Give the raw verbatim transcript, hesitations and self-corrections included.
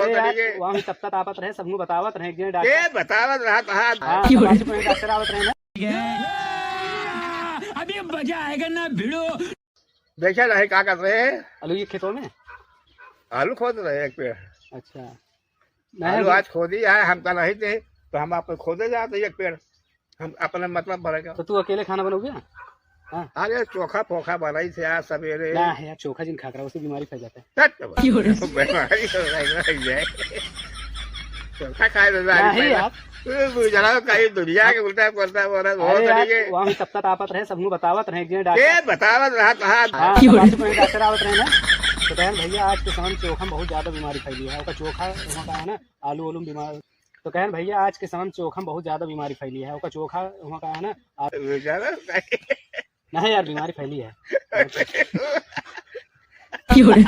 अरे यार, वहाँ भी तब तक आपत रहे, सबको बतावत रहे, एक जने डॉक्टर। ए, बतावत रहा, कहा? हाँ, तब आपसे पहले डॉक्टर आवत रहे ना। अभी मजा आएगा ना भिड़ो। देखा नहीं का कर रहे हैं? आलू ये खेतों में? आलू खोद रहे हैं एक पेड़। अच्छा। नहीं, आलू वो आज खोदी है, हमका नहीं दे, तो हम आपको खोदे जाते एक पेड़। हम अपने मतलब भरेगा। तो तू अकेले खाना बनोगे? हाँ। अरे चोखा फोखा बनाई थे आज सवेरे। ना है यार, चोखा जिन खा कर उससे बीमारी फैल जाता है। तत तो क्यों रे? बीमारी हो गई, हो गई है। चोखा खाए तो ना बीमारी है फैला। यार। तू बुझला कहीं दुनिया के उल्टा पुल्टा बोला, बहुत अरे यार, तरीके। वहाँ भी तब तक आपत रहे, सबको बतावत रहे, एक जने डॉक्टर। ए, बतावत रहा, कहा? हाँ, क्यों रे? तब आपसे पहले डॉक्टर आवत रहे ना। तो कहेन, "भैया, आज के समय में चोखा में बहुत ज्यादा बीमारी फैली है।" ओका चोखा, वहाँ का है ना, आलू, आलू में बीमार। तो कहेन, "भैया, आज के समय में चोखा में बहुत ज्यादा बीमारी फैली है।" ओका चोखा, वहाँ का है ना, आप ज्यादा नहीं यार, बीमारी फैली है। क्यों रे?